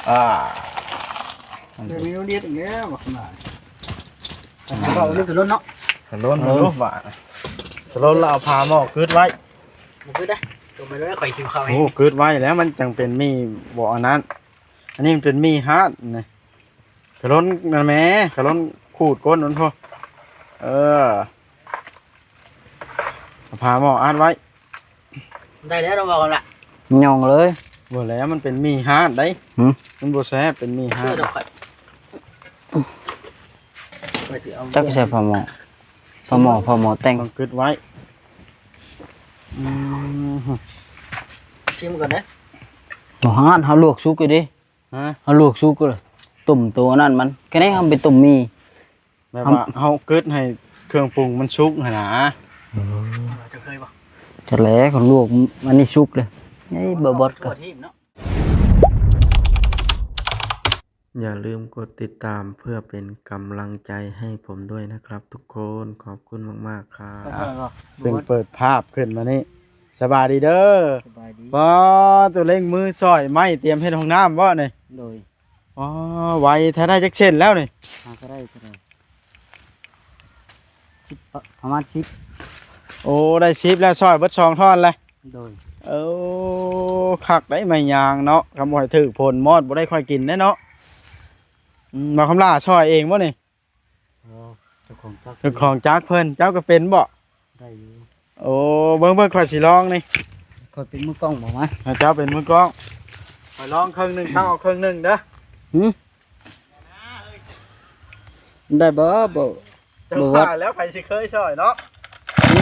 ອ່າ ເປັນເມນູເດັດອີກແລ້ວບັກຂະໜາດ. ເອົາເອົາເລື່ອງສະຫຼົນເນາະ ສະຫຼົນ ເອີ ສະຫຼົນ ສະຫຼົນແລ້ວເອົາຜ້າໝໍ້ກຶດໄວ້ ບໍ່ຄືດາ ຕົງໄປເລີຍ ຂ້ອຍຫິວເຂົ້າແຮງ. ໂອ້ ກຶດໄວ້ແລ້ວມັນຈັ່ງເປັນໝີ່ບໍ່ອັນນັ້ນ ອັນນີ້ມັນເປັນໝີ່ຮາດນີ້. ສະຫຼົນນັ້ນແໝ່ ສະຫຼົນຂູດກົ້ນມັນພຸ້ນ. ເອີ ເອົາຜ້າໝໍ້ອັດໄວ້ ໄດ້ແລ້ວເນາະ ເວົ້າກັນລະ ຍ່ອງເລີຍ. ບໍ່ແລ້ວ ມັນເປັນໝີ່ຮາດໄດ໋ ຫື ມັນບໍ່ແຊບ ເປັນໝີ່ຮາດ. ຈັກໃສ່ຜ້າໝໍ້ ຜ້າໝໍ້ ຜ້າໝໍ້ແຕ່ງ ຕ້ອງກຶດໄວ້. ອືມ ຊີມກ່ອນເດີ. ບໍ່ຮາດ ເຮົາລວກສຸກຢູ່ເດ້. ຮະ ເຮົາລວກສຸກເລີຍ ຕົ້ມໂຕອັນນັ້ນມັນ ແຄ່ໃດເຮົາໄປຕົ້ມໝີ່ ແບບວ່າເຮົາກຶດໃຫ້ເຄື່ອງປຸງມັນສຸກຫັ້ນນາ. ເອີ ເຈົ້າເຄີຍບໍ່? ຈັກແຫຼະ ຄັນລວກອັນນີ້ສຸກເລີຍ ໄອ້ ບໍ່ບອດກໍ ຢ່າລືມກົດຕິດຕາມເພື່ອເປັນກຳລັງໃຈໃຫ້ຜົມດ້ວຍນະຄັບທຸກຄົນ ຂອບຄຸນມາກໆ ຄັບ. ເຊິ່ງເປີດພາບຂຶ້ນມານີ້ ສະບາຍດີເດີ. ສະບາຍດີ. ປ້າ ໂຕເລັ່ງມືຊ່ອຍໄມ້ ຕຽມເຮັດຫ້ອງນ້ຳບໍ່ນີ້? ໂດຍ. ອໍ ໄວແທ້. ໄດ້ຈັກເສັ້ນແລ້ວນີ້? ຫາກໍໄດ້ເທົ່າໃດ ສິບ ປະ ປະມານສິບ. ໂອ້ ໄດ້ສິບແລ້ວ ຊ່ອຍເບິດສອງທ່ອນແລ້ວ. ໂດຍ. ໂອ້ ຄັກໄດ໋ໄມ້ຍາງເນາະ ຄັນບໍ່ໃຫ້ຖືກຝົນມອດບໍ່ໄດ້ຂ້ອຍກິນເດ້ເນາະ. ອືມ ບ່າວຄຳຫຼ້າຊ່ອຍເອງບໍ່ນີ້? ເອີ ເຈົ້າຂອງຈັກ ເຈົ້າຂອງຈັກເພິ່ນ. ເຈົ້າກໍເປັນບໍ່? ໄດ້ຢູ່. ໂອ້ ເບິ່ງໆ ຂ້ອຍຊິລອງນີ້ ຂ້ອຍເປັນມືກ້ອງບໍ່ມາ ໃຫ້ເຈົ້າເປັນມືກ້ອງ ຂ້ອຍລອງເຄິ່ງໜຶ່ງ ເຈົ້າເອົາເຄິ່ງໜຶ່ງເດີ. ຫື ໄດ້ບໍ່? ບໍ່ ເຈົ້າວ່າແລ້ວ ໃຜຊິເຄີຍຊ່ອຍເນາະ. ຫື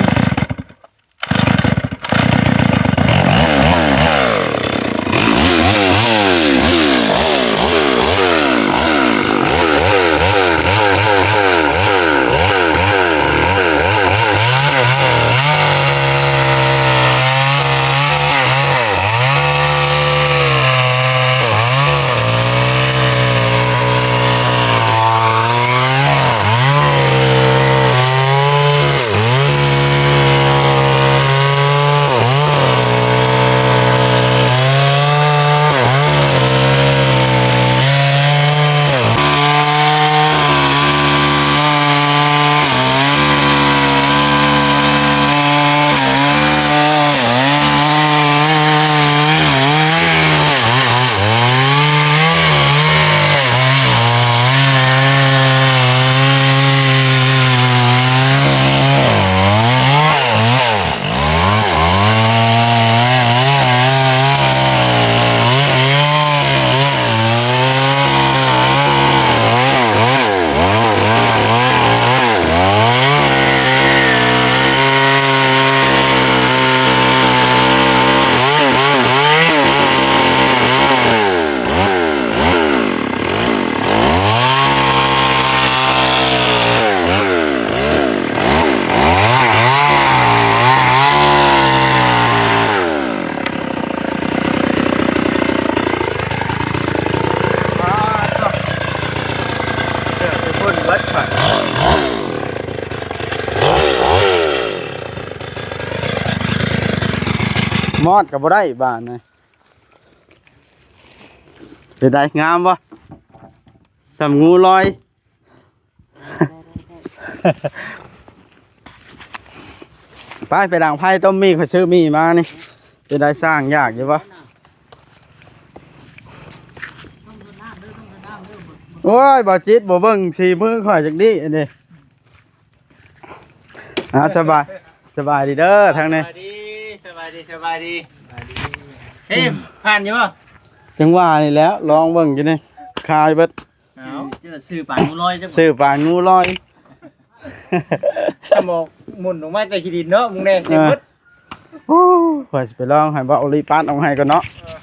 ມອດກໍບໍ່ໄດ້ບາດນີ້. ເປັນໃດ ງາມບໍ່? ສ່ຳງູລອຍ. ໄປ ໄປດັງໄຟຕົ້ມໝີ່ ຂ້ອຍຊື້ໝີ່ມານີ້. ເປັນໃດ ສ້າງຢາກຢູ່ບໍ່? ໂອ້ຍ ບໍ່ຈິດ ບໍ່ເບິ່ງສີມືຂ້ອຍຈັກດີ້ອັນນີ້. ອ່າ ສະບາຍ ສະບາຍດີເດີທາງນີ້. ສະບາຍດີ ສະບາຍດີ ສະບາຍດີ. ເອີ ຜ່ານຢູ່ບໍ່? ຈັ່ງວ່ານີ້ແຫຼະ ລອງເບິ່ງຢູ່ນີ້ ຄາຍເບິດ. ເອົາ ຊື່ປານງູລອຍ ຊື່ປານງູລອຍ. ສະໝອກໝຸ່ນອອກມາແຕ່ຂີ້ດິນເນາະ ມຶງແດ່ ເອີ ເຕັມເບິດ. ໂອ້ ຂ້ອຍຊິໄປລອງໃຫ້ເບົາລີປານອອກໃຫ້ກ່ອນເນາະ. ເອີ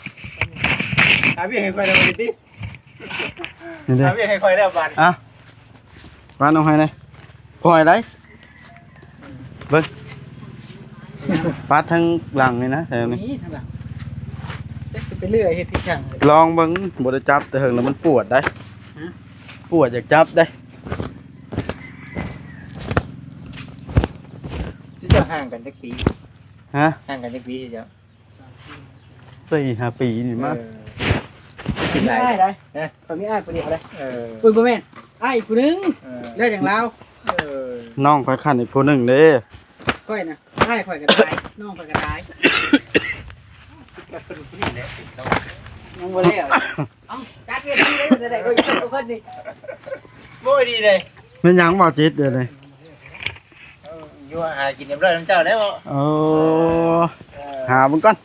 ຫາວຽກໃຫ້ຂ້ອຍແດ່ຕິ ນີ້ເດ້ ຫາວຽກໃຫ້ຂ້ອຍແລ້ວບາດນີ້. ອ່ະ ປານອອກໃຫ້ແດ່ ຂ້ອຍໄດ໋. ເບິ່ງ ປາດທາງຫຼັງນີ້ນະ ແຖວນີ້ ນີ້ທາງຫຼັງ ຈັກຊິໄປເລື່ອຍເຮັດທີ່ຊ່າງ. ລອງເບິ່ງ ບໍ່ໄດ້ຈັບແຕ່ເຫິງແລ້ວ ມັນປວດໄດ໋. ຮະ? ປວດ ຢາກຈັບເດ້. ຊິເຈົ້າຫ່າງກັນຈັກປີ? ຮະ? ຫ່າງກັນຈັກປີຊິເຈົ້າ? ສີ່ຫ້າປີນີ້ມາ. ເອີ ມີອ້າຍໃດ ຮະ? ຂ້ອຍມີອ້າຍຜູ້ດຽວໃດ. ເອີ ໂອ້ຍ ບໍ່ແມ່ນ ອ້າຍຜູ້ໜຶ່ງ ເອີ ແລ້ວຈັ່ງລາວ. ເອີ ນ້ອງຂ້ອຍຄັນອີກຜູ້ໜຶ່ງເດ້. ຂ້ອຍນະ ອ້າຍຂ້ອຍກໍຕາຍ ນ້ອງຂ້ອຍກໍຕາຍ ຍັງບໍ່ແລ້ວ. ເອົ້າ ຈັກເຮັດດີເດ້ ໄດ້ ໄດ້ ເພິ່ນນີ້ ໂອ້ຍ ດີເດ້. ແມ່ນຫຍັງບໍ່ຈິດດຽວນີ້? ເອີ ຢູ່ຫາກິນຮຽບຮ້ອຍນຳເຈົ້າແລ້ວ. ໂອ້ ເອີ ຫາເບິ່ງກ່ອນ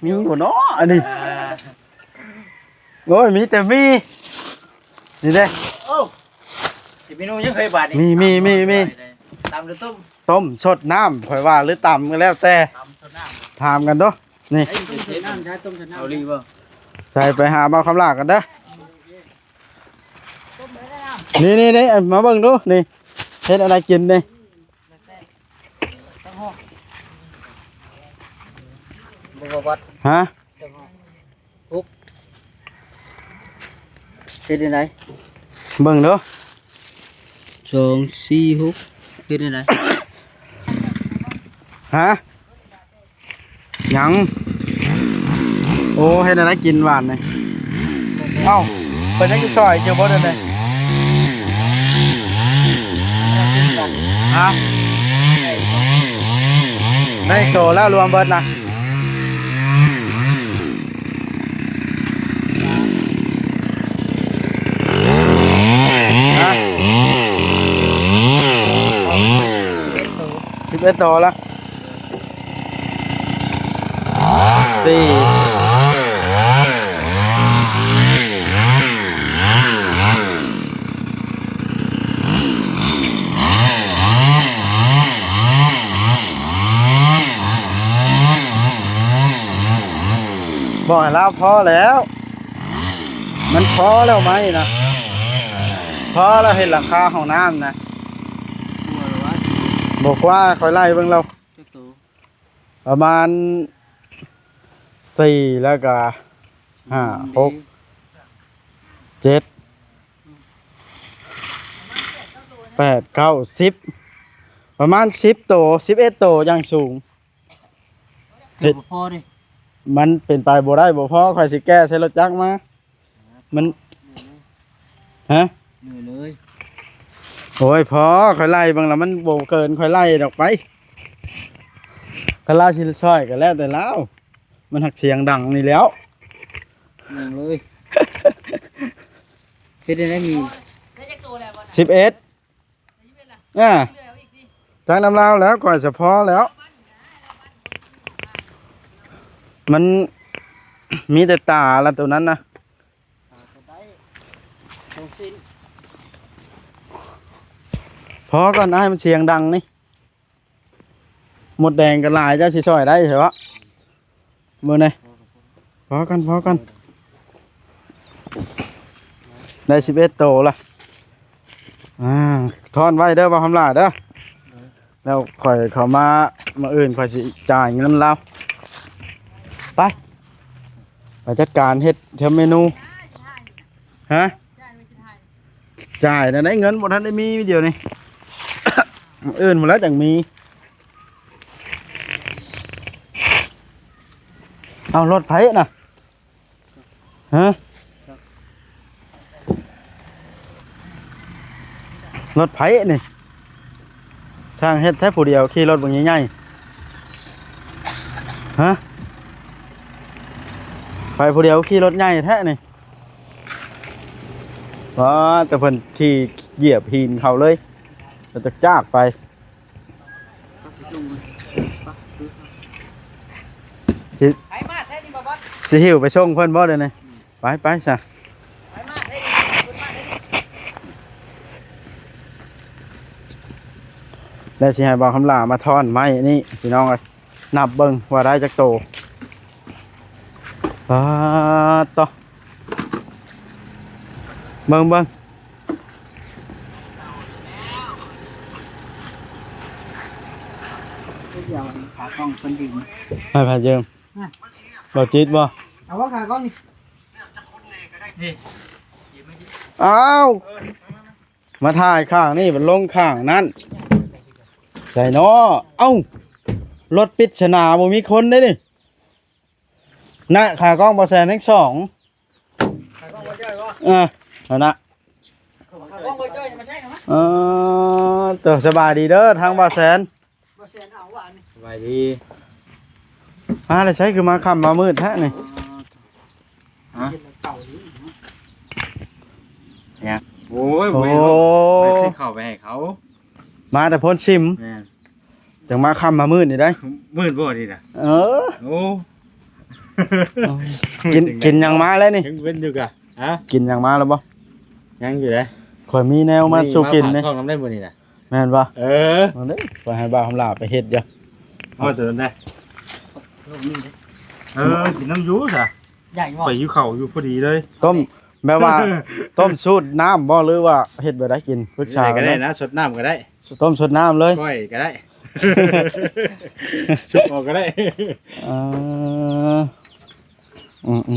ມີບໍ່ເນາະອັນນີ້. ອ່າ ໂອ້ຍ ມີແຕ່ໝີ່ນີ້ເດ້. ໂອ້ ຊິເມນູຫຍັງເຄີຍບາດນີ້? ມີ ມີ ມີ ມີ ຕຳຫຼືຕົ້ມ? ຕົ້ມ ຊົດນ້ຳ ຂ້ອຍວ່າ ຫຼືຕຳກໍແລ້ວແຕ່ ຕຳຊົດນ້ຳ ຖາມກັນດູ. ນີ້ ຕົ້ມຊົດນ້ຳ ໃຊ້ຕົ້ມຊົດນ້ຳ ເອົາລີບໍ່? ໃສ່ໄປຫາບ່າວຄຳຫຼ້າກັນເດີ. ນີ້ໆໆ ມາເບິ່ງດູນີ້ ເຮັດອັນໃດກິນນີ້? ບໍ່ບໍ່ບັດ ຮະ? ເຮັດຈັ່ງໃດ? ເບິ່ງດູ ສອງ ສີ່ ຫົກ ເຮັດຈັ່ງໃດ? ຮະ? ຫຍັງ? ໂອ້ ເຮັດແນວໃດກິນຫວານນີ້? ເອົ້າ ເພິ່ນຍັງຊິຊ່ອຍຢູ່ບໍ່ເດີ? ຮະ? ໄດ້ໂຕແລ້ວລວມເບິດນະ. ຮະ? ສິບເອັດໂຕລະ. ສີ່ ບອກໃຫ້ລາວພໍແລ້ວ ມັນພໍແລ້ວໄມ້ນະ ພໍແລ້ວເຮັດຫຼັງຄາຫ້ອງນ້ຳນະ. ບໍ່ກວ່າ ຂ້ອຍໄລ່ເບິ່ງແລ້ວ ປະມານສີ່ ແລ້ວກະຫ້າ ຫົກ ເຈັດ ແປດ ເກົ້າ ສິບ ປະມານສິບໂຕ ສິບເອັດໂຕຢ່າງສູງ. ເຮັດບໍ່ພໍເດ້ ມັນເປັນໄປບໍ່ໄດ້ ບໍ່ພໍ ຂ້ອຍຊິແກ່ໃສ່ລົດຈັກມາ. ມັນ ຮະ? ເໜື່ອຍເລີຍ. ໂອ້ຍ ພໍ ຂ້ອຍໄລ່ເບິ່ງແລ້ວມັນບໍ່ເກີນ ຂ້ອຍໄລ່ດອກໄປ. ຄັນລາວຊິຊ່ອຍກໍແລ້ວແຕ່ລາວ ມັນຮັກສຽງດັງນີ້ແລ້ວ. ງງເລີຍ ເຮັດໄດ້ມີ ສິບເອັດ. ອ່າ ຈັກນຳລາວແລ້ວ ຂ້ອຍສະພໍແລ້ວ ມັນມີແຕ່ຕາລະໂຕນັ້ນນະ. ພໍກ່ອນ ອ້າຍ ມັນສຽງດັງນີ້ ມົດແດງກໍຫຼາຍ ເຈົ້າຊິຊ່ອຍໄດ້ໃຊ່ບໍ່? ເບິ່ງແດ່ ພໍກັນ ພໍກັນ ໄດ້ສິບເອັດໂຕລະ. ອ່າ ທ້ອນໄວ້ເດີ ບ່າວຄຳຫຼ້າເດີ ແລ້ວຂ້ອຍເຂົ້າມາ ມື້ອື່ນຂ້ອຍຊິຈ່າຍເງິນລາວ. ໄປ ໄປຈັດການເຮັດ ທຳເມນູ. ຮະ? ຈ່າຍແນວໃດ ເງິນບໍ່ທັນໄດ້ມີດຽວນີ້ ມື້ອື່ນພຸ້ນແຫຼະຈັ່ງມີ. ເອົາ ລົດໃຜນະ? ຮະ? ລົດໃຜນີ້? ຊ່າງເຮັດແທ້ ຜູ້ດຽວຂີ່ລົດບັກໃຫຍ່ໆ. ຮະ? ໄປຜູ້ດຽວຂີ່ລົດໃຫຍ່ແທ້ນີ້. ວ້າ ແຕ່ເພິ່ນຂີ່ຢຽບຫີນເຂົາເລີຍ ແລ້ວຈະຈາກໄປ. ຊິ ໄປມາແທ້ນີ້ບໍ່ບອດ ຊິຫິ້ວໄປສົ່ງເພິ່ນບໍ່ດຽວນີ້? ໄປ ໄປຊະ ໄປມາແທ້ນີ້ ເພິ່ນມາແທ້ນີ້. ແລ້ວຊິໃຫ້ບ່າວຄຳຫຼ້າມາທ້ອນໄມ້ນີ້ ພີ່ນ້ອງເອີຍ. ນັບເບິ່ງວ່າໄດ້ຈັກໂຕ. ປາດໂຕ ເບິ່ງ ເບິ່ງ ດຽວຂາກ້ອງເພິ່ນຢືມ ໃຫ້ໃຜຢືມ? ນະ ບໍ່ຈິດບໍ່? ເອົາບໍ່ຂາກ້ອງນີ້? ນີ້ ອ້າວ ມາຖ່າຍຂ້າງນີ້ ມັນລົງຂ້າງນັ້ນ ໃສ່ເນາະ. ເອົ້າ ລົດປິດສະໜາ ບໍ່ມີຄົນເດ້ນີ້. ນະ ຂາກ້ອງບໍ່ແຊນທັງສອງ. ເອີ ຫັ້ນນະ ເອີ ເອີ ສະບາຍດີເດີ ທາງບ່າວແສນ. ສະບາຍດີ. ມາແຕ່ໃສ ຄືມາຄ່ຳມາມືດແທ້ນີ້? ຮະ? ຍັງ ໂອ້ຍ ໂອ້ ບໍ່ໄດ້ລົງ ໄປຊື້ເຂົ້າໄປໃຫ້ເຂົາ. ມາແຕ່ໂພນຊິມ. ແມ່ນ. ຈັ່ງມາຄ່ຳມາມືດນີ້ໄດ໋. ມືດບໍ່ນີ້ນະ? ເອີ. ໂອ້ ກິນ ກິນຫຍັງມາແລ້ວນີ້? ຍັງເວັນຢູ່ກະ. ຮະ? ກິນຫຍັງມາແລ້ວບໍ່? ຍັງຢູ່ເດ້. ຂ້ອຍມີແນວມາສູ່ກິນນີ້. ມີມາຝາກທ້ອງນຳໄດ້ບໍ່ນີ້ນະ? ແມ່ນບໍ່? ເອີ ເອົາເດ້ ຂ້ອຍໃຫ້ບ່າວຄຳຫຼ້າໄປເຮັດຢູ່. ເອົາໂຕນັ້ນໄດ້. ເອີ ກິນນຳຢູ່ຊະ. ໃຫຍ່ບໍ່? ຂ້ອຍຫິວເຂົ້າຢູ່ພໍດີເລີຍ. ຕົ້ມ ແບບວ່າ ຕົ້ມສູດນ້ຳບໍ່ ຫຼືວ່າເຮັດແບບໃດກິນ? ປຶກສາກັນເລີຍ. ແນວໃດກໍໄດ້ນະ ສົດນ້ຳກໍໄດ້. ຕົ້ມສົດນ້ຳເລີຍ. ກ້ອຍກໍໄດ້. ສຸກເອົາກໍໄດ້. ເອີ ອືມໆ. ເອີ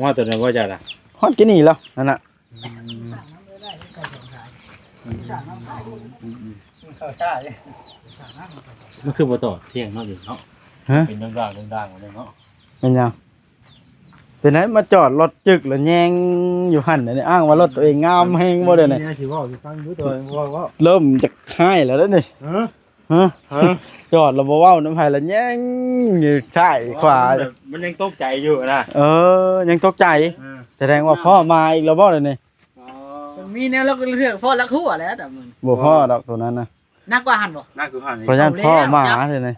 ວ່າແຕ່ນັ້ນບໍ່ຈັກລະ ຮອດກິນນີ້ແລ້ວ ນັ້ນນະ. ອືມ ມັນຄືບໍ່ຕໍ່ທ່ຽງເນາະ ເນາະ. ຮະ? ເປັນເລື່ອງລາວເລື່ອງລາວເນາະ. ແມ່ນຫຍັງ? ເປັນໃດ ມາຈອດລົດຈຶກແລ້ວແຍງຢູ່ຫັ້ນ ອ້າງວ່າລົດໂຕເອງງາມແຮງບໍ່ເດນີ້? ຊິເວົ້າຊິຟັງຢູ່ ແຕ່ວ່າ ເລີ່ມຈະຮ້າຍແລ້ວເດນີ້. ຮະ? ຮະ? ຮະ? ຈອດແລ້ວບໍ່ເວົ້ານຳໃຜ ແລ້ວແຍງຢູ່ຊ້າຍຂວາ. ໂອ້ ມັນແບບ ມັນຍັງຕົກໃຈຢູ່ນະ. ເອີ ຍັງຕົກໃຈ. ເອີ ສະແດງວ່າພໍ່ມາອີກແລ້ວບໍ່ເດນີ້? ອໍ ມັນມີແນວລະເລືອກພໍ້ລະທົ່ວແຫຼະ ແຕ່ມັນ ບໍ່ພໍ້ດອກໂຕນັ້ນນະ. ໜັກກວ່າຫັ້ນບໍ່? ໜັກກວ່າຫັ້ນອີກ. ຂ້ອຍຢ້ານພໍ່ມາເດນີ້.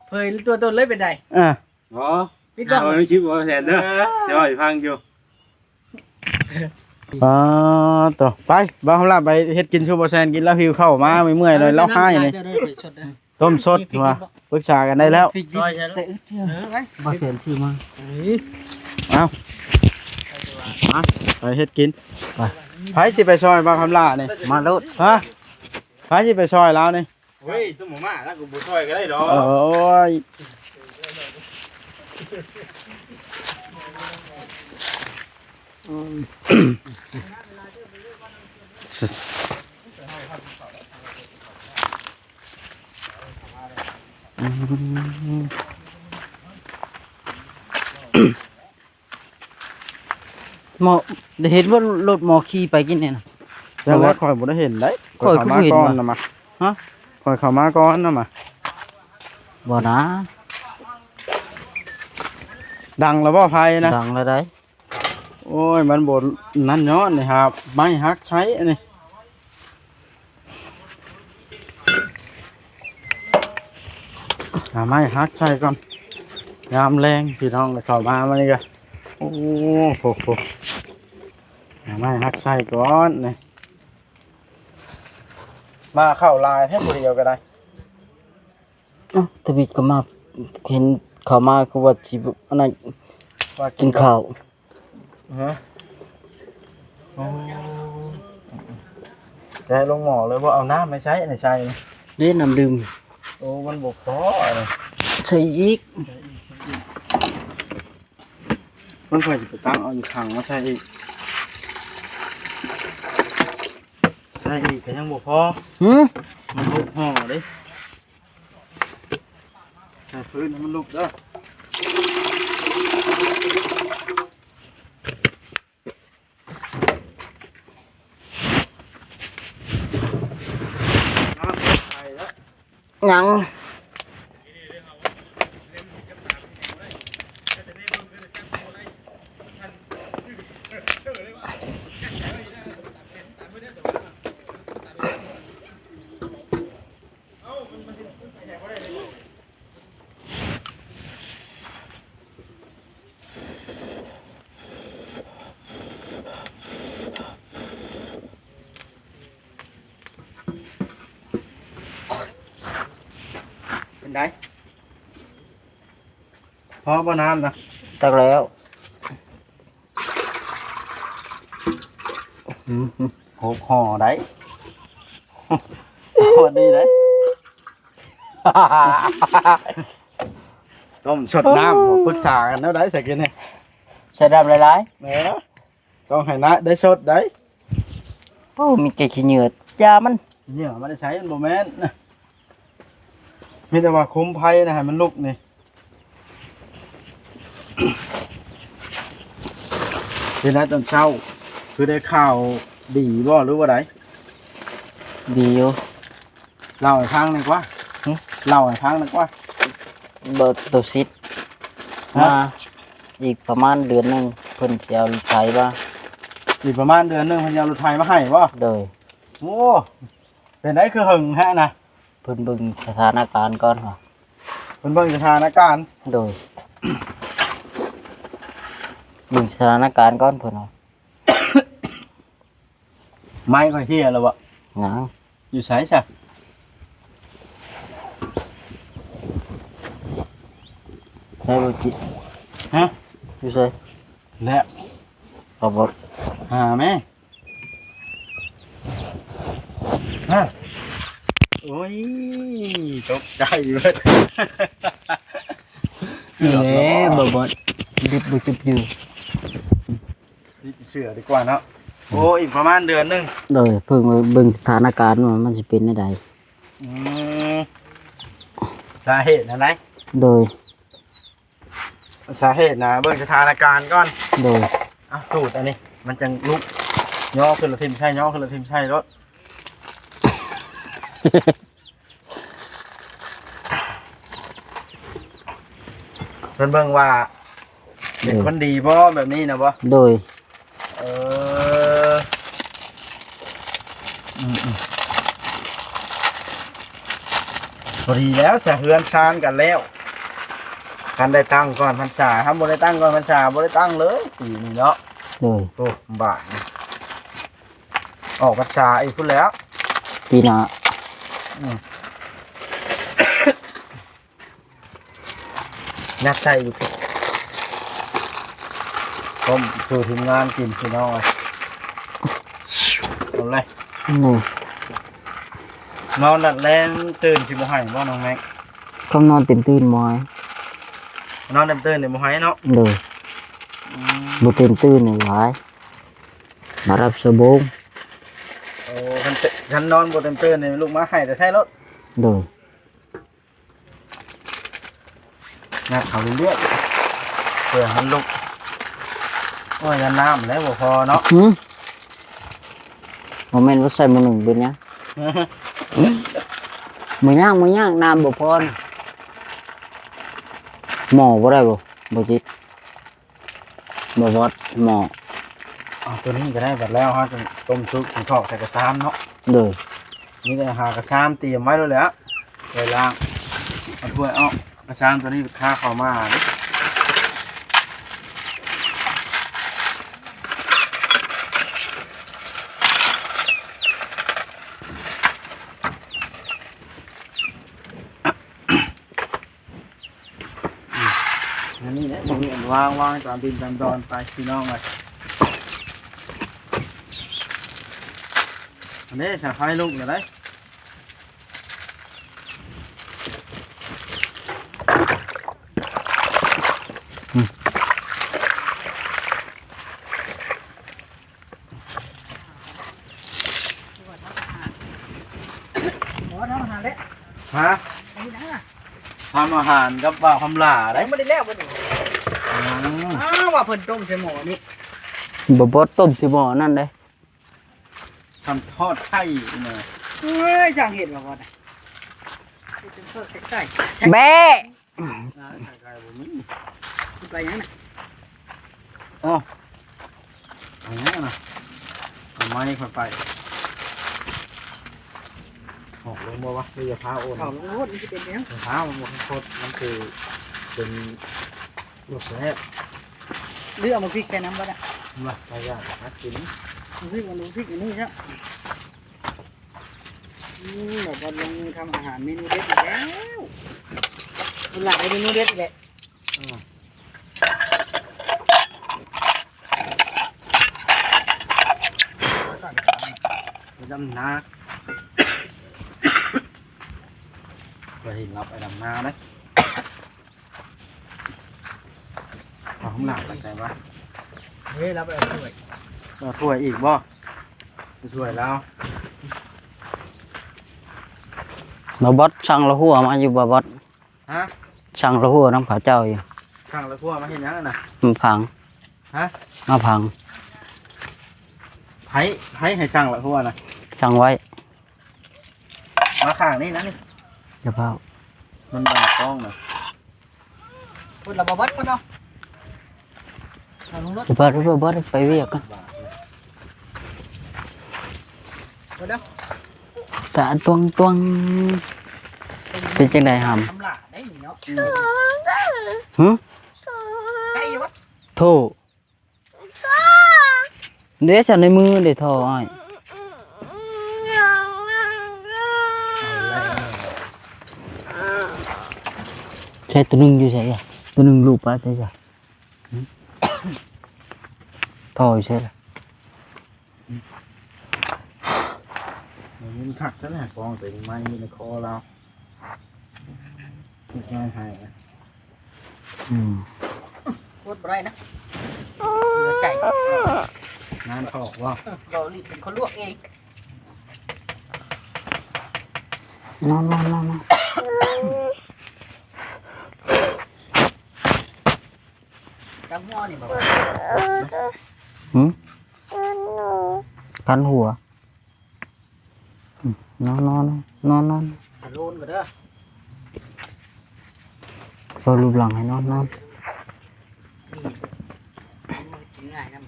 ເຜີຍຕົວຕົນເລີຍເປັນໃດ? ເອີ ບໍ່ ປິດກ້ອງ ເອົາຄລິບບໍ່ແຊນເດີ ຊິເວົ້າໃຫ້ຟັງຢູ່. ອໍ ໂຕ ໄປ ບ່າວຄຳຫຼ້າໄປເຮັດກິນສູ່ບໍ່ແຊນກິນ ລາວຫິວເຂົ້າມາເມື່ອຍໆ ເລີຍ ລາວຮ້າຍນີ້. ຕົ້ມສົດວ່າ ປຶກສາກັນໄດ້ແລ້ວ. ຊ່ອຍໃສ່ເດີ ເອີ ໄປ ບໍ່ແຊນຊື້ມາ. ເອົາ ມາ ໄປເຮັດກິນ. ໄປ ໃຜຊິໄປຊ່ອຍບ່າວຄຳຫຼ້ານີ້? ມາໂລດ. ຮະ? ໃຜຊິໄປຊ່ອຍລາວນີ້? ໂອ້ຍ ຕຸ້ມໝາລະ ລາວກໍບໍ່ຊ່ອຍກໍໄດ້ດອກ. ໂອ້ຍ ອືມ ອືມ. ໝໍ ໄດ້ເຫັນບໍ່ ລົດໝໍຂີ່ໄປກິນນີ້ນະ? ແຕ່ວ່າຂ້ອຍບໍ່ໄດ້ເຫັນໄດ໋. ຂ້ອຍຄືບໍ່ເຫັນວະ? ຂ້ອຍເຂົ້າມາກ່ອນນະມາ. ຮະ? ຂ້ອຍເຂົ້າມາກ່ອນນະມາ. ບໍ່ນາ. ດັງແລ້ວບໍ່ໄຟນະ? ດັງແລ້ວໃດ໋. ໂອ້ຍ ມັນບໍ່ນັ້ນຍ້ອນນີ້ຫາໄມ້ຫັກໃຊ້ອັນນີ້. ຫາໄມ້ຫັກໃສ່ກ່ອນ ຍາມແລງພີ່ນ້ອງເຂົ້າມາມື້ນີ້ກະ ໂອ້ໂຫ ຫາໄມ້ຫັກໃສ່ກ່ອນນີ້. ມາເຂົ້າຫຼາຍແທ້ຜູ້ດຽວກໍໄດ້. ເອົ້າ ທະວິດກໍມາ ເຫັນເຂົ້າມາຄືວ່າຊິອັນນັ້ນ ວ່າກິນ ກິນເຂົ້າ. ຮະ? ໂອ້ ຈະໃຫ້ລົງໝໍ້ເລີຍບໍ່? ເອົານ້ຳໃຫ້ໃຊ້ ອັນນີ້ໃສ່ ເດ້ ນ້ຳດື່ມ. ໂອ້ ມັນບໍ່ພໍ ໃສ່ອີກ. ມັນຄ່ອຍຊິໄປຕັກເອົາອີກຖັງມາໃສ່ອີກ. ໃສ່ອີກກໍຍັງບໍ່ພໍ. ຫື? ມັນຫົກຫໍ່ເດ້. ໃຫ້ພື້ນໃຫ້ມັນລຸກເດີ. ຍັງ. ເປັນໃດ? ພໍບໍ່ນ້ຳນະ? ຈັກແລ້ວ. ອືມ ຫົກຫໍ່ໄດ໋ ພໍດີໄດ໋. ຕົ້ມສົດນ້ຳ ປຶກສາກັນແນວໃດໃສ່ກິນນີ້? ໃສ່ນ້ຳຫຼາຍໆ ເອີ ຕ້ອງໃຫ້ນະໄດ້ສົດໄດ໋. ໂອ້ ມີແຕ່ຂີ້ເຫຍື້ອຢາມັນ. ເຫຍື້ອມັນໄດ້ໃຊ້ ມັນບໍ່ແມ່ນນະ ມີແຕ່ວ່າຄຸມໄຟນະ ໃຫ້ມັນລຸກນີ້. ເປັນໄດຕອນເຊົ້າ ຄືໄດ້ຂ່າວດີບໍ່ ຫຼືວ່າໃດ? ດີຢູ່. ເລົ່າໃຫ້ຟັງໜ່ອຍກວ່າ. ຫຶ? ເລົ່າໃຫ້ຟັງໜ່ອຍກວ່າ. ບໍ່ ໂຕຊິດ ຮະ? ມາອີກປະມານເດືອນໜຶ່ງ ເພິ່ນຊິເອົາລົດໄຖມາ. ອີກປະມານເດືອນໜຶ່ງ ເພິ່ນຊິເອົາລົດໄຖມາໃຫ້ບໍ່? ໂດຍ. ໂອ້ ເປັນໄດຄືເຫິງແທ້ນະ? ເພິ່ນເບິ່ງສະຖານະການກ່ອນວ່າ. ເພິ່ນເບິ່ງສະຖານະການ? ໂດຍ. ເບິ່ງສະຖານະການກ່ອນເພິ່ນວ່າ. ໄມ້ຂ້ອຍເຫ່ຍແລ້ວບໍ່? ຍັງ. ຢູ່ໃສຊະ? ໃສບໍ່ຈິດ? ຮະ? ຢູ່ໃສ? ແລ້ວ ເອົາບໍ່? ຫາແມ່. ຮະ? ໂອ້ຍ ຕົກໃຈເບິດ. ນີ້ແຫຼະ ບໍ່ ບໍ່ ດິບບໍ່ຈຸບຢູ່. ຕິດເສື້ອດີກວ່າເນາະ. ໂອ້ ອີກປະມານເດືອນໜຶ່ງ. ໂດຍ. ເບິ່ງ ເບິ່ງສະຖານະການວ່າມັນຊິເປັນແນວໃດ. ອືມ ສາເຫດຫັ້ນໃດ? ໂດຍ. ສາເຫດນະ ເບິ່ງສະຖານະການກ່ອນ. ໂດຍ. ເອົາ ຕູດອັນນີ້ ມັນຈັ່ງລຸກ. ຍໍຂຶ້ນແລ້ວຖິ້ມໃສ່ ຍໍຂຶ້ນແລ້ວຖິ້ມໃສ່ໂລດ. ເພິ່ນເບິ່ງວ່າເປັນ ໂດຍ ຄົນດີບໍ່ ແບບນີ້ນະບໍ່? ໂດຍ. ເອີ ອືມໆ ພໍດີແລ້ວ ສະເຮືອນຊານກັນແລ້ວ. ຄັນໄດ້ຕັ້ງກ່ອນພັນສາ ຄັນບໍ່ໄດ້ຕັ້ງກ່ອນພັນສາ ບໍ່ໄດ້ຕັ້ງເລີຍປີນີ້ເນາະ. ໂດຍ. ໂອ້ ບາດນີ້ ອອກພັນສາອີກພຸ້ນແລ້ວ ປີໜ້າ. ອືມ ຍັດໃສ່ຢູ່ພຸ້ນ ຕົ້ມສູ່ທີມງານກິນພີ່ນ້ອງເອີຍ. ເອົາເລີຍ. ນີ້ ນອນຫຼັບແລງຕື່ນຊິບໍ່ໄຫ້ບໍ່ນ້ອງແມັກ? ຄຳນອນເຕັມຕື່ນບໍ່ໄຫ້. ນອນເຕັມຕື່ນນີ້ບໍ່ໄຫ້ເນາະ? ໂດຍ. ອືມ ບໍ່ເຕັມຕື່ນນີ້ຫຼາຍ ມາຮັບສະໂບງ. ໂອ້ ຄັນ ຄັນນອນບໍ່ເຕັມຕື່ນນີ້ ລຸກມາໄຫ້ແຕ່ໃສໂລດ. ໂດຍ. ຍັດເຂົ້າເລື້ອຍໆ ເພື່ອໃຫ້ມັນລຸກ. ໂອ້ຍ ຍານນ້ຳແລ້ວບໍ່ພໍເນາະ. ຫື? ບໍ່ແມ່ນວ່າໃສ່ໝໍ້ໜຶ່ງເປັນຫຍັງ? ບໍ່ຍາກ ບໍ່ຍາກ ນ້ຳບໍ່ພໍນະ. ໝໍ້ບໍ່ໄດ້ບໍ່? ບໍ່ຈິດ. ບໍ່ບອດໝໍ້. ເອົາຕົວນີ້ກໍໄດ້ ບັດແລ້ວເຮົາຈຶ່ງຕົ້ມຊຸບ ຈຶ່ງຖອກໃສ່ກະຊາມເນາະ. ໂດຍ. ມີແຕ່ຫາກະຊາມຕຽມໄວ້ໂລດແຫຼະ ໄວ້ລ້າງ. ເອົາຖ້ວຍອອກ ກະຊາມຕົວນີ້ຄາເຂົ້າມາເດ້. ອັນນີ້ແຫຼະ ບໍ່ມີອັນວາງ ວາງຕາມດິນຕາມດອນໄປພີ່ນ້ອງເອີຍ. ອັນນີ້ສາໄຟລຸກແລ້ວໄດ໋. ບໍ່ທຳອາຫານເດ້. ຮະ? ອັນນີ້ນະ ທຳອາຫານກັບບ່າວຄຳຫຼ້າໄດ໋. ຍັງບໍ່ໄດ້ແລ້ວບໍ່ນີ້. ອືມ ອ້າວ ວ່າເພິ່ນຕົ້ມໃສ່ໝໍ້ນີ້. ບໍ່ ບໍ່ຕົ້ມໃສ່ໝໍ້ນັ້ນເດ້. ທຳທອດໄຂ່ນະ. ເອີຍ ຊ່າງເຮັດວ່າບໍ່ໄດ້. ເຮັດເປັນເພິ່ນໄຂ່. ແບະ. ອືມ ໄຂ່ໄກ່ບໍ່ມີ. ໄປຫຍັງນະ? ເອົາ ເອົາຫຍັງນະ? ເອົາໄມ້ຂ້ອຍໄປ. ອອກລົງບໍ່ວະ? ຫຼືຢ່າພາໂອນ? ເຂົ້າລົງໂລດ ມັນຊິເປັນຫຍັງ? ຢ່າພາ ມັນບໍ່ຄົດ ມັນຄືເປັນລົດແຊບ. ຫຼືເອົາໝາກພິກໃສ່ນຳບໍ່ນະ? ມາ ໄປຢ່າງ ຫາກິນ. ໝາກພິກ ໝາກພິກອັນນີ້ຊະ. ອືມ ບໍ່ບອດລົງມືທຳອາຫານເມນູເດັດອີກແລ້ວ. ຫຼາຍເມນູເດັດອີກແຫຼະ. ອືມ ໄປດຳນາ ໄປເຫັນເຮົາໄປດຳນາເດ້. ເອົາຂອງຫຼານໄປໃສ່ວະ? ເອີ ລາວໄປເອົາຖ້ວຍ. ເອົາຖ້ວຍອີກບໍ່? ໄປຊ່ວຍລາວ. ບ່າວບອດ ສັ່ງລະຫົວມາຢູ່ ບ່າວບອດ. ຮະ? ສັ່ງລະຫົວນຳເຂົາເຈົ້າຢູ່. ສັ່ງລະຫົວມາເຮັດຫຍັງນະ? ມາຝັງ. ຮະ? ມາຝັງ. ໃຜ ໃຜໃຫ້ສັ່ງລະຫົວນະ? ສັ່ງໄວ້ ມາຂ້າງນີ້ນະນີ້ ຢ່າເວົ້າ ມັນບັງກ້ອງນະ. ພຸ້ນລະບໍ່ເບິດພຸ້ນເນາະ ເອົາລົງລົດ ບໍ່ ບໍ່ ບໍ່ ໄປວຽກກ່ອນ ເບິດເດີ ຕາຕວງຕວງ ເປັນຈັ່ງໃດຫຳ? ທຳຫຼາໄດ້ນີ້ເນາະ ຫຶ? ໃກ້ຢູ່ບໍ່? ໂທ້ ເດ້ ເຈົ້າໃນມືເດ້ ທໍ່ອ້າຍ ໃຊ້ຕົວໜຶ່ງຢູ່ໃສອະ? ຕົວໜຶ່ງລູບປະໃສຊະ? ຫຶ? ທໍ່ຢູ່ໃສລະ? ມັນຄັກແທ້ແຫຼະ ກອງເຕັມໄມ້ຢູ່ໃນຄໍລາວ ເຮັດງານໃຫ້ນະ ອືມ ໂຄດບໍ່ໄດ້ນະ ເຫຼືອໃຈ ງານອອກບໍ່? ເອີ ເວົ້າລີເປັນຄົນລວກເອງ ນອນ ນອນ ນອນ ນອນ. ຈັກຫົວນີ້ບໍ່? ຫຶ? ພັນຫົວ ອືມ ນອນ ນອນ ນອນ ນອນ ອາໂລນກໍເດີ ເອົາລູບຫຼັງໃຫ້ນອນ ນອນ ນີ້ ກິນງ່າຍນຳ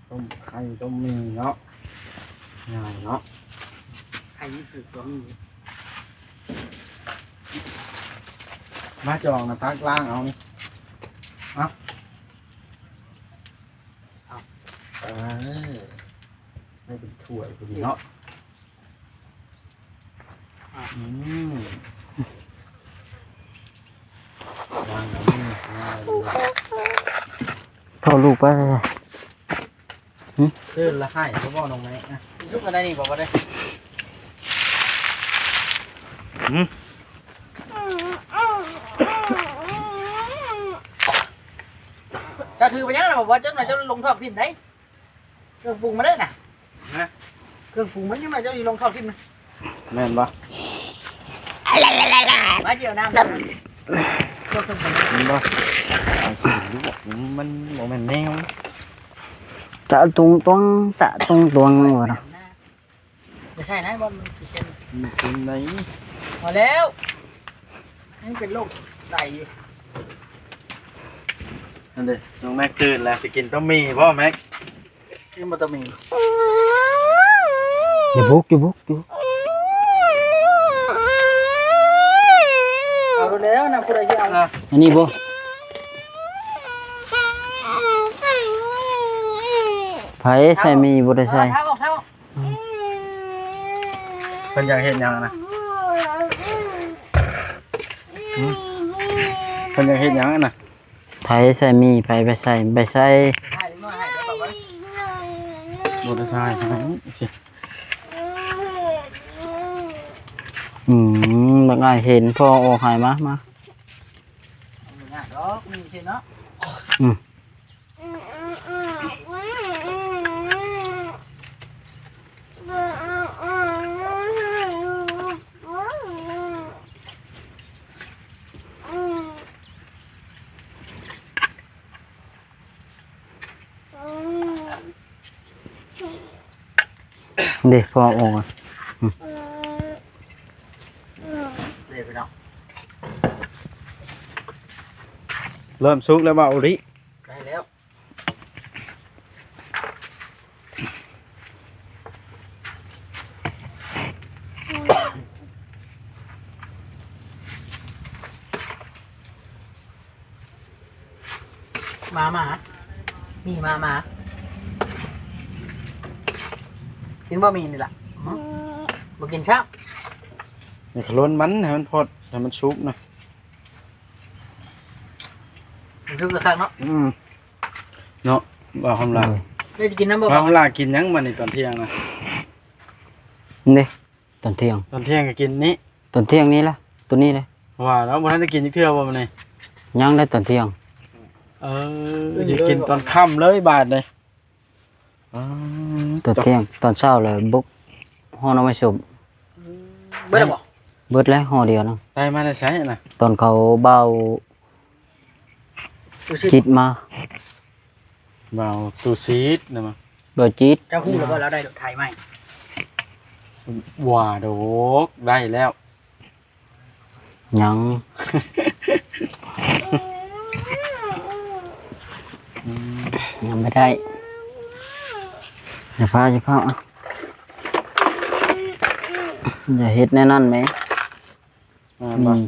ຕົ້ມໄຂ່ຕົ້ມໝີ່ເນາະ ງ່າຍເນາະ ໄຂ່ນີ້ຄືຕົວໝີ່ ມາຈອງນະ ຕັກລ້າງເອົານີ້ ເອົາ ເອົາ ເອີ ໃຫ້ເປັນຖ້ວຍພໍດີເນາະ ອືມ ວາງເອົານີ້ ພໍລູກໄປ ຫຶ? ເດີນລະໃຫ້ບໍ່ ນ້ອງແມ່ນະ ຊຸກກັນໄດ້ນີ້ບໍ່ ບໍ່ໄດ້ ຫຶ? ເຈົ້າຖືໄປຫຍັງນະ ບໍ່ວ່າເຈົ້າໜ້ອຍ ເຈົ້າລົງຖອກຖິ້ມໄດ໋ ເຄື່ອງປຸງມາເດີນະ ຮະ? ເຄື່ອງປຸງມັນຍັງມາ ເຈົ້າຊິລົງຖອກຖິ້ມນະ ແມ່ນບໍ່? ມາຊິເອົານ້ຳ ເຈົ້າເຄື່ອງປຸງ ແມ່ນບໍ່? ອາ ຊິລວກ ມັນບໍ່ແມ່ນແນວ ຕະຕຸງຕວງ ຕະຕຸງຕວງວ່ານະ. ບໍ່ໃຊ່ນະ ບ່ອນມັນຊິເຄັມ ມັນເຄັມໃດ ພໍແລ້ວ ຍັງເປັນໂລກໄຕຢູ່ ອັນເດ ນ້ອງແມັກຕື່ນແລ້ວ ຊິກິນຕ້ອງມີບໍ່ແມັກ? ກິນບໍ່ຕ້ອງມີ ຢ່າບຸກ ຢ່າບຸກ ຢ່າບຸກ ເອົາໂລດແລ້ວນະ ຜູ້ໃດຊິເອົາ ອັນນີ້ບໍ່? ໃຜໃສ່ມີບໍ່ໄດ້ໃສ່ ເອົາ ເອົາ ເອົາ. ເພິ່ນຢາກເຮັດຫຍັງນະ? ຫຶ? ເພິ່ນຢາກເຮັດຫຍັງນະ? ໃຜໃສ່ມີ ໃຜໄປໃສ່ ໄປໃສ່ ບໍ່ໄດ້ໃສ່ໃຫ້ ອືມ ບັກອ້າຍເຫັນ ພໍ່ອອກໃຫ້ ມາ ມາ ບໍ່ຍາກດອກ ມີເຫັນເນາະ ອືມ. ເດ້ ພໍອອກ ອືມ ເດ້ພີ່ນ້ອງ ເລີ່ມສຸກແລ້ວ ບ່າວໂອລິ ໃກ້ແລ້ວ. ມາ ມາ ມີ ມາ ມາ ກິນບໍ່ມີນີ້ລະ ຫຶ? ບໍ່ກິນຊ້ຳ ນີ້ຂະລົນມັນ ໃຫ້ມັນພອດ ໃຫ້ມັນສຸກນະ ມັນສຸກຄັກເນາະ ອືມ. ເນາະ ບ່າວຄຳຫຼ້າ ເອີ ໄດ້ກິນນຳບໍ່ ບ່າວຄຳຫຼ້າກິນຫຍັງບັດນີ້ຕອນທ່ຽງນະ? ນີ້ ຕອນທ່ຽງ ຕອນທ່ຽງກໍກິນນີ້ ຕອນທ່ຽງນີ້ລະ ໂຕນີ້ເດ້ ວ່າແລ້ວບໍ່ທັນໄດ້ກິນຈັກເທື່ອບໍ່ມື້ນີ້? ຍັງໄດ້ຕອນທ່ຽງ ເອີ ຊິກິນຕອນຄ່ຳເລີຍບາດນີ້ ອືມ ຕອນທ່ຽງ ຕອນເຊົ້າແລ້ວບຸກຫໍ່ໜໍ່ໄມ້ສົ້ມ ອືມ ເບິດແລ້ວບໍ່? ເບິດແລ້ວຫໍ່ດຽວນະ ໄດ້ມາແຕ່ໃສນະ? ຕອນເຂົາບ່າວ ຕູຊີດ ຊິດມາ ບ່າວຕູຊີດນະມາ ບໍ່ຈິດ ເຈົ້າຮູ້ແລ້ວບໍ່ ລາວໄດ້ລົດໄຖໃໝ່? ວ່າດອກ ໄດ້ແລ້ວ ຍັງ ອືມ ຍັງບໍ່ໄດ້ ຢ່າພາ ຢ່າພາ ຢ່າເຮັດແນວນັ້ນແໝ ແມ່ນບໍ່? ອືມ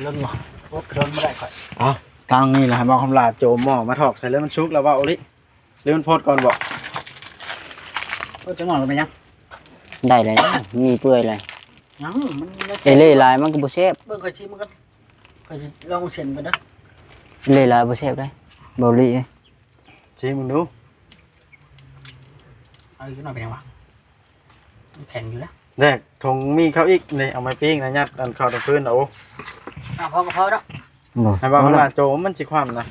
ລົງບໍ່? ລົງບໍ່ໄດ້ຂ້ອຍ ເອົ້າ ຕັ້ງນີ້ລະ ໃຫ້ບ່າວຄຳຫຼ້າໂຈມໝໍ້ມາຖອກໃສ່ເລີຍ ມັນສຸກແລ້ວເວົ້າອີ່ຫຼີ ຫຼືມັນຟົດກ່ອນບໍ? ເອີ ຈັກໜ້ອຍກໍເປັນຫຍັງ ໄດ້ແລ້ວ ມີເປື່ອຍແລ້ວ ຍັງ ມັນ ເອເລ່ຫຼາຍມັນກໍບໍ່ແຊບ ເບິ່ງຂ້ອຍຊິມມັນກ່ອນ ຂ້ອຍຊິລອງເສັ້ນກ່ອນເດີ ເອເລ່ຫຼາຍບໍ່ແຊບເດ້ ເບົາຫຼີເອີຍ ຊີມເບິ່ງດູ ເອົາອີກໜ້ອຍເປັນຫຍັງວະ? ມັນແຂງຢູ່ນະ ແລກຖົງມີເຂົ້າອີກນີ້ ເອົາໄມ້ປີ້ງນະ ຍັດອັນເຂົ້າໃນພື້ນນະ ໂອ້ ເອົາພໍກໍພໍເນາະ ບໍ່ ໃຫ້ວ່າມັນລະໂຈມ ມັນຊິຄວ່ຳນະ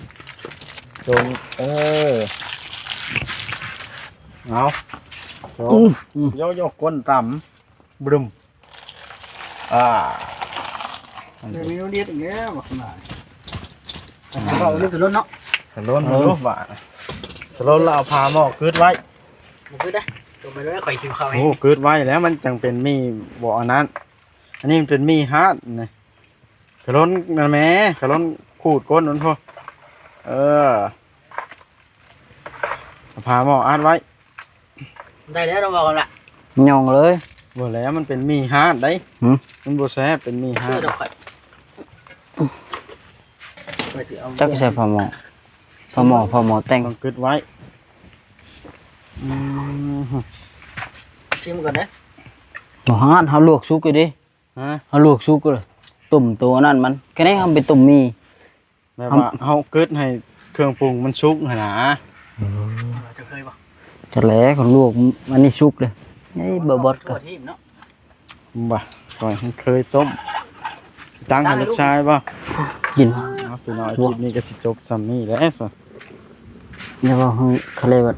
ໂຈມ ເອີ ເອົາ ໂຈມ ອືມ ໂຍ ໂຍ ກົ້ນຕ່ຳ ບຶມ ອ່າ ເມນູເດັດອີກແລ້ວ ບັກຂະໜາດ ເອົາເອົາເລີຍ ສະຫຼົນເນາະ ສະຫຼົນ ເອີ ເບິ່ງດູບາດ ສະຫຼົນແລ້ວເອົາຝາໝໍ້ກຶດໄວ້ ບໍ່ຄືດເດ້ ຕົວໄປເລີຍ ຂ້ອຍຫິວເຂົ້າແຮງ ໂອ້ ກຶດໄວ້ແລ້ວມັນຈັ່ງເປັນໝີ່ບໍ່ອັນນັ້ນ ອັນນີ້ມັນເປັນໝີ່ຮາດນະ ສະຫຼົນນັ້ນແໝ ສະຫຼົນຂູດກົ້ນມັນພຸ້ນ ເອີ ເອົາຝາໝໍ້ອັດໄວ້ ໄດ້ແລ້ວເນາະ ເວົ້າກັນລະ ຍ່ອງເລີຍ ບໍ່ແລ້ວ ມັນເປັນໝີ່ຮາດໄດ໋ ຫື ມັນບໍ່ແຊບ ເປັນໝີ່ຮາດ ເຊື່ອດອກຂ້ອຍ ຂ້ອຍຊິເອົາ ຈັກໃສ່ຝາໝໍ້ ຝາໝໍ້ ຝາໝໍ້ແຕ່ງ ຕ້ອງກຶດໄວ້ ອືມ ຊີມກ່ອນເດີ ບໍ່ຮາດ ເຮົາລວກສຸກຢູ່ເດ້ ຮະ ເຮົາລວກສຸກເລີຍ ຕົ້ມໂຕອັນນັ້ນມັນ ແຄ່ນີ້ເຮົາໄປຕົ້ມໝີ່ ແບບວ່າເຮົາ ເຮົາກຶດໃຫ້ເຄື່ອງປຸງມັນສຸກຫັ້ນນະ ເອີ ເຈົ້າເຄີຍບໍ່? ຈັກແຫຼະ ຄັນລວກອັນນີ້ສຸກເລີຍ ໄອ້ ບໍ່ບອດກໍ ບໍ່ ຂ້ອຍເຄີຍຕົ້ມ ຕັ້ງໃຫ້ລູກຊາຍບໍ່? ກິນ ເອົາ ພີ່ນ້ອງ ຄລິບນີ້ກໍຊິຈົບສ່ຳນີ້ແຫຼະ ຢ່າເວົ້າໃຫ້ ເຂົາເລີຍວ່າ